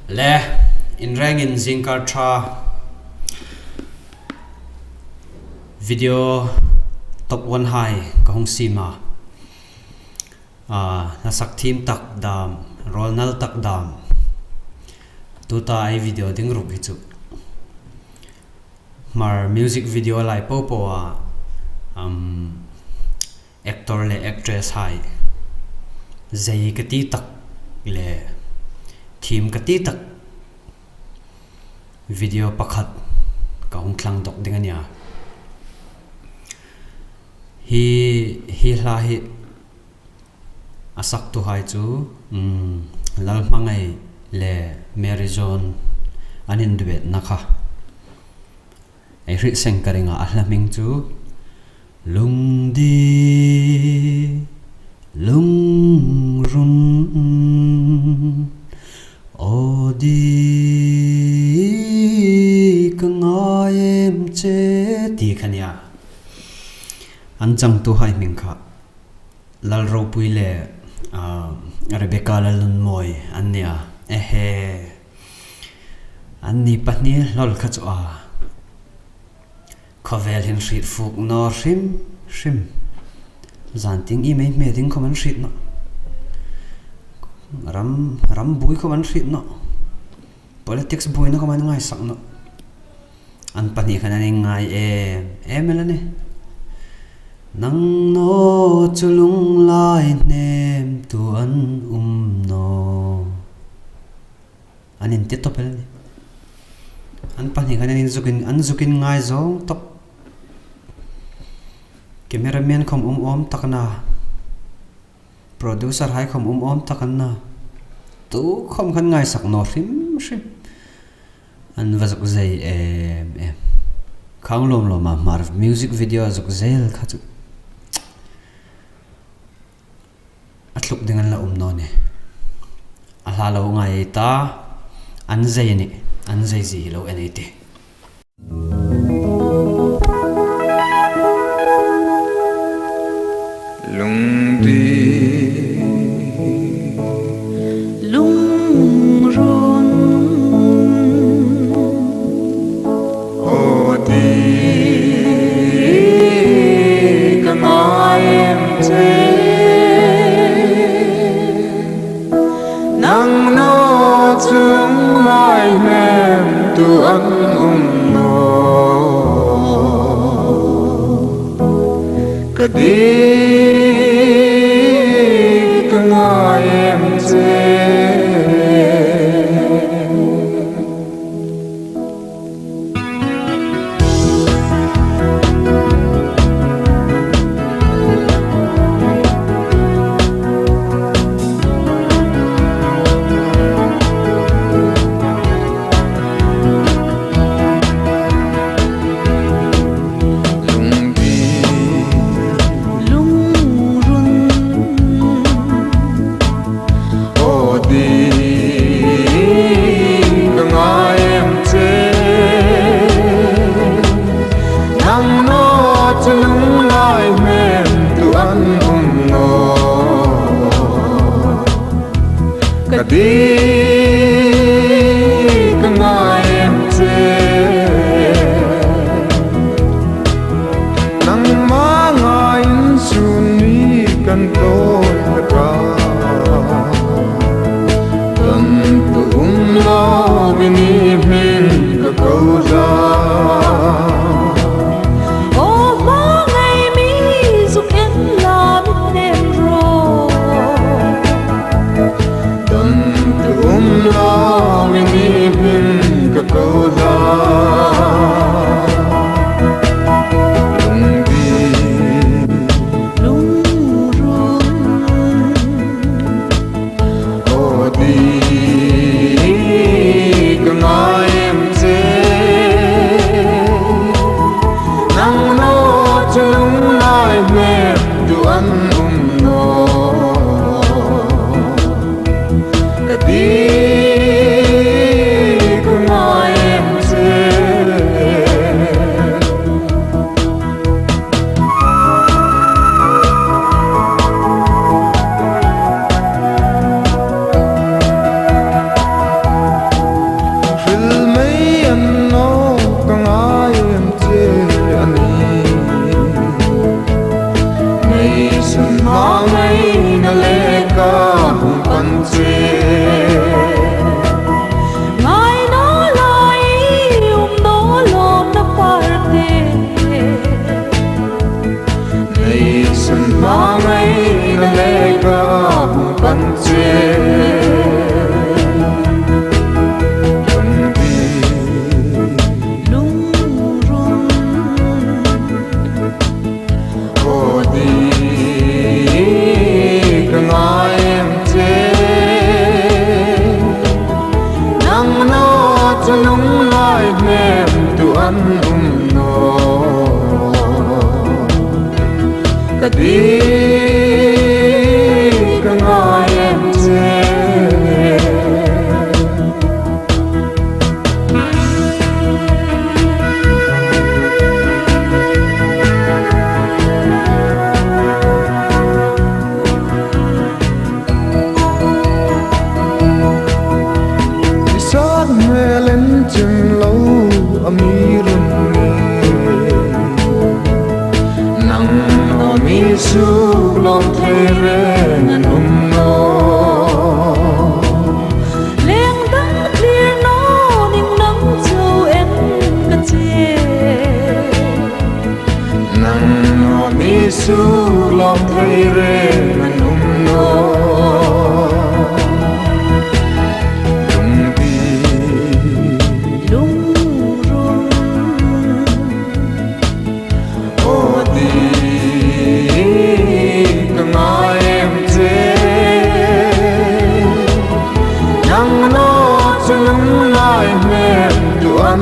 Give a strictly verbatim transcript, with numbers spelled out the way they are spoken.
Le, in rengin zingkar ṭha video top one hai ka hung siem a. Ah, hla sak thiem tak dam, rawl nal tak dam. Tuta ei video ding ruok hi chu. Hmar music video lai po po a, um, actor le actress hai zei ka ti tak le thiem ka ti tak video pakhat ka hung thlang dawk ding a nih a. Hi, hi hla hi a saktuhai chu, um, Lalhmangai le Mary John an induetna kha. Ei hriet seng ka ring a, a hla hming chu Lungdi, lungrun, aw di ka ngai em che ti kha nia. An changtuhai hming kha Lalropui le, ah, Rebecca Lalnunmawi an nia. Ehe. Anni pahni hlawl kha chu a, khawvel hin hriet fuk naw hrim hrim. Zan tieng i mei hme ding khawm an hriet nawh. Ram, ram buoi khawm an hriet nawh. Politics buoina khawm an ngaisak nawh. An pahni khan an inngai em em el a nih. Nang naw chu lunglai hnemtu an um naw. An inti tawp el a nih. An pahni khan an inzukin, an zukin ngai zawng tawp. Cameraman khawm um awm tak a na. Producer hai khawm um awm tak an na. Tu khawm khan ngaisak naw hrim hrim. An va zuk zei em em. Khang lawm lawm a Hmar music video zuk zel kha chu a tluk ding an la um naw ni. A hla lo ngai ta, an zei a nih, an zei zie hi lo en ei tih. Lungdi, lungrun, aw di ka ngai em che. Nang naw chu lunglai hnemtu an um naw. Ka di ka ngai em che. Lungdi, lungrun, aw di ka ngai em che. Nang naw chu lunglai hnemtu an um naw. Ka di ka ngai em che. Nangma ngaiin sun ni kan tawi tak a. Tantu um lo i ni hming ka ko za. Aw hmangai mi zuk en la mi hnem rawh. Tantu um lo i ni hming ka ko za. Lungdi, lungrun, aw di ka ngai Lawm thei reng an um naw. Leng dang thlir naw ning nang chu en ka che. Nang naw ni su lawm thei reng an um naw. Lungpi. Lungrum. Aw ti ka ngai em che. Nang naw chu lungngai hmel tu an